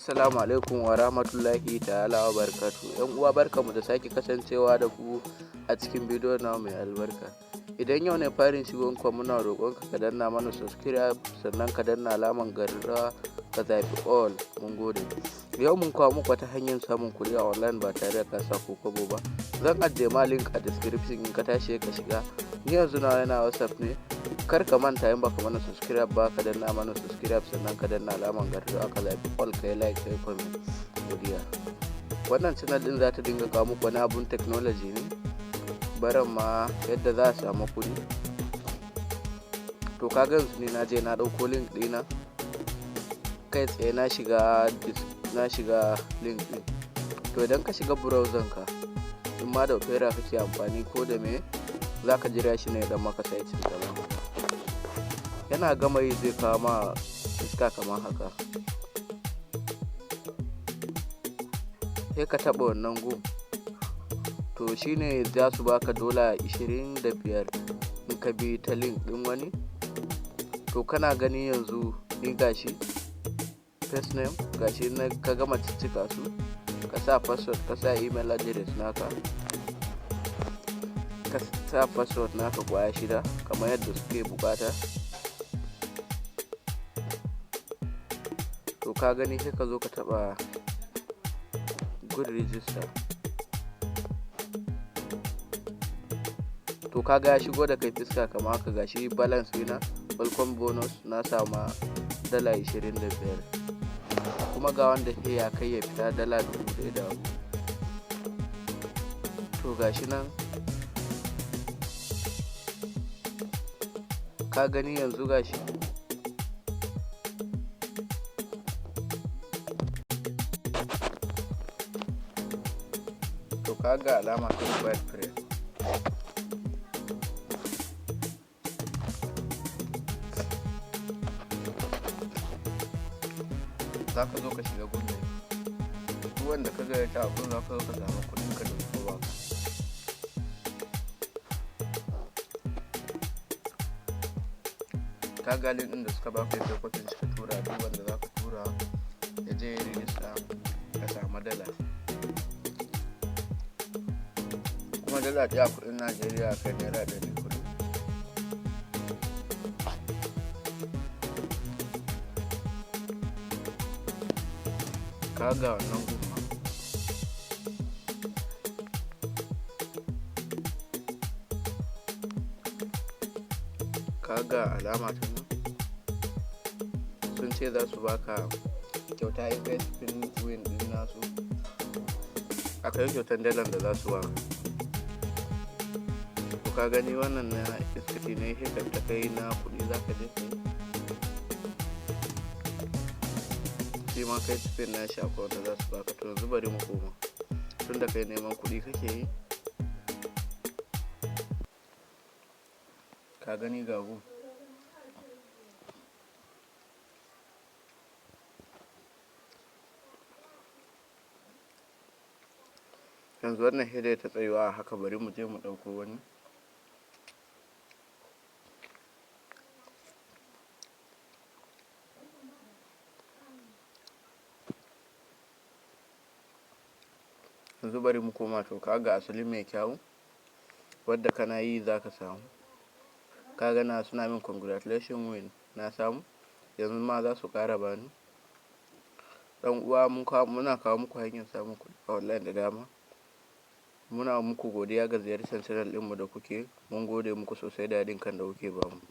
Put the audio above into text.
Assalamu alaikum wa rahmatullahi ta'ala wa barakatuhu. 'Yan uwa, barkanmu da sake kasancewa da ku a cikin bidiyon namu mai albarka. Idan yau ne farin shigon ka, muna roƙon ka ka danna mana subscribe, sannan ka danna alaman ƙararrawa, ka zaɓi all. Mun gode. Yau mun kawo muku wata hanyar samun kuɗi a online ba tare da ka sa ko kwabo ba. Zan ajiye ma link a description, in ka tashi ka shiga. Ni yanzu nawa yana WhatsApp ne. Kar ka manta, in baka mana subscribe ba, ka danna mana subscribe, sannan ka danna alaman ƙararrawa, ka zaɓi all, ka yi like, ka yi comment. Godiya. Wannan channel ɗin za ta dinga kawo muku wani abun technology ne, baran ma yadda za a samu kuɗi. To, ka ga yanzu ni na je na ɗauko link ɗina, kai tsaye na shiga link ɗin. To, idan ka shiga browser ka, in ma da Opera kake amfani ko da me, za ka jira shi ne dan maka searching. Kamar yana gama yi, zai kawo ma fuska kamar haka. Sai ka taɓa wannan gun. To, shine za su baka $25 in ka bi ta link ɗin wani. To, kana gani yanzu ni gashi first name, gashi na ka gama ciccika su, ka sa password, ka sa email address naka, ka sa password naka kwaya shida kamar yadda suke bukata. To, ka gani, sai ka zo ka taba good register. To, ka ga ya shigo da kai fuska kamar haka. Gashi balance ɗina, welcome bonus, na sama $25, kuma ga wanda ya kai ya fita $1,000 da abu. To, gashi nan ka gani yanzu gashi. To, ka ga alama ta invite friend. Za ka zo ka shiga gun ne, duk wanda ka gayyata a gun, za ka zo ka samu kuɗin ka da suka baka. Ka ga link ɗin da suka baka, kai kwafin shi, ka tura duk wanda za ka tura, ya je ya rijista, ka samu dala. Kuma $1 a kuɗin Najeriya kai ₦400. Ka ga wannan gun ma. Ka ga alama ta nan, sun ce za su baka kyauta in kai spin wheel din nasu. Akwai kyautan dalan da za su baka. To, ka gani, wannan na iskati ne, sai ka fita kai na kuɗi, za ka je ka yi shi ma, kai spin na shi, akwai wanda za su baka. To, yanzu bari mu koma, tun da kai neman kuɗi kake yi. Ka gani, ga gun. Yanzu wannan sai dai ta tsayuwa a haka. Bari mu je mu ɗauko wani. Yanzu bari mu koma. To, ka ga asali mai kyau wadda kana yi za ka samu. Ka ga na suna min congratulation win, na samu. Yanzu ma za su ƙara bani. Dan uwa, muna kawo muku hanyar samun kuɗi a online da dama. Muna muku godiya ga ziyartar channel ɗinmu da kuke. Mun gode muku sosai da haɗin kan da kuke bamu.